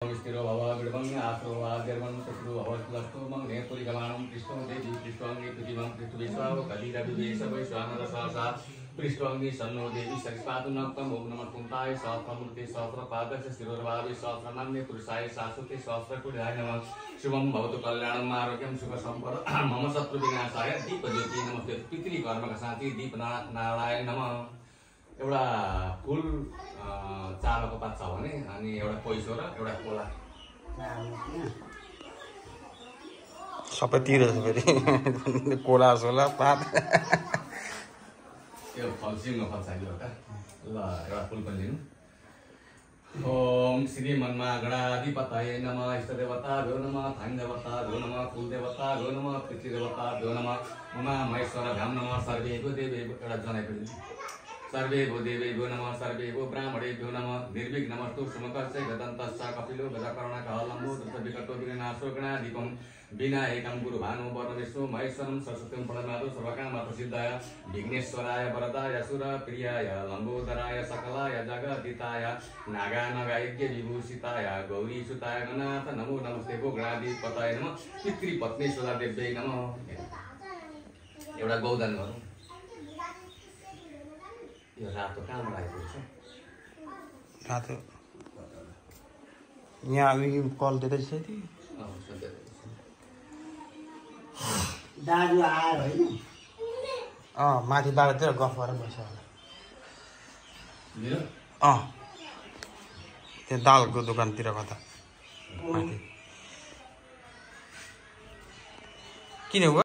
स्थिरो भव विडवंग आसो आगर्वं तत्रो भवस्तु मंगे पुरिगमानं कृष्णो देवी कृष्णोंगे पृथिवं पृथ्वीस्वाव कलिरविवेश वैश्वानर सहसा कृष्णोंगे सन्नो देवी सरिस्पातु नक्तम ओम नमः कुंताय सहस्रमूर्ते सहस्रपादस्य शिरोर्भावे सहस्रनाम्ने पुरुषाय शाश्वते सहस्रकुलाय नमः शुभं भवतु कल्याणं आरोग्यं सुख सम्पद मम शत्रु विनाशाय दीपज्योति नमस्ते पितृ कर्मका साथी दीपनारायण नमः एउटा फुल चालको पात छ भने अनि एउटा पैसो र एउटा कोला सबैतिर छ फेरि कोला सोला पात त्यो फलसिङमा फल चाहियो एउटा ल एउटा फुल पनि लिनु ओम श्री मनमा गणाधिपतये नमः इष्ट देवता भ्यो नमः थाङ देवता भ्यो नमः कुल देवता भ्यो नमः पृथ्वी देवता भ्यो नमः उमा महेश्वर भ्याम नमः सर्वेभ्यो देवेभ्यो एउटा जनाइ पनि सर्वेभ्यो देवेभ्यो नमः सर्वेभ्यो ब्राह्मणेभ्यो नमः निर्विघ्नमस्तु सुमकर्षे गदन्तश्च कपिलो गजकर्णकः लम्बो द्रुतविकटो विघ्नाशो गणाधिपं विनायकं गुरुभानु वर्णविष्णु महेश्वरं सरस्वतीं प्रणमामि सर्वकामप्रसिद्धाय विघ्नेश्वराय वरदाय सुरप्रियाय लम्बोदराय सकलाय जगदिताय नागानगायज्ञ विभूषिताय गौरीसुताय गणनाथ नमो नमस्ते गोगणाधिपतये नमः पितृपत्नी सुधादेव्यै नमः एउटा गौदान गरौँ यो रातो कहाँबाट आइपुग्छ रातो यहाँ कल दिँदैछ नि दाजु आएर होइन माथि बाटोतिर गफ गरेर बस्छ होला त्यहाँ दालको दोकानतिर कता माथि किन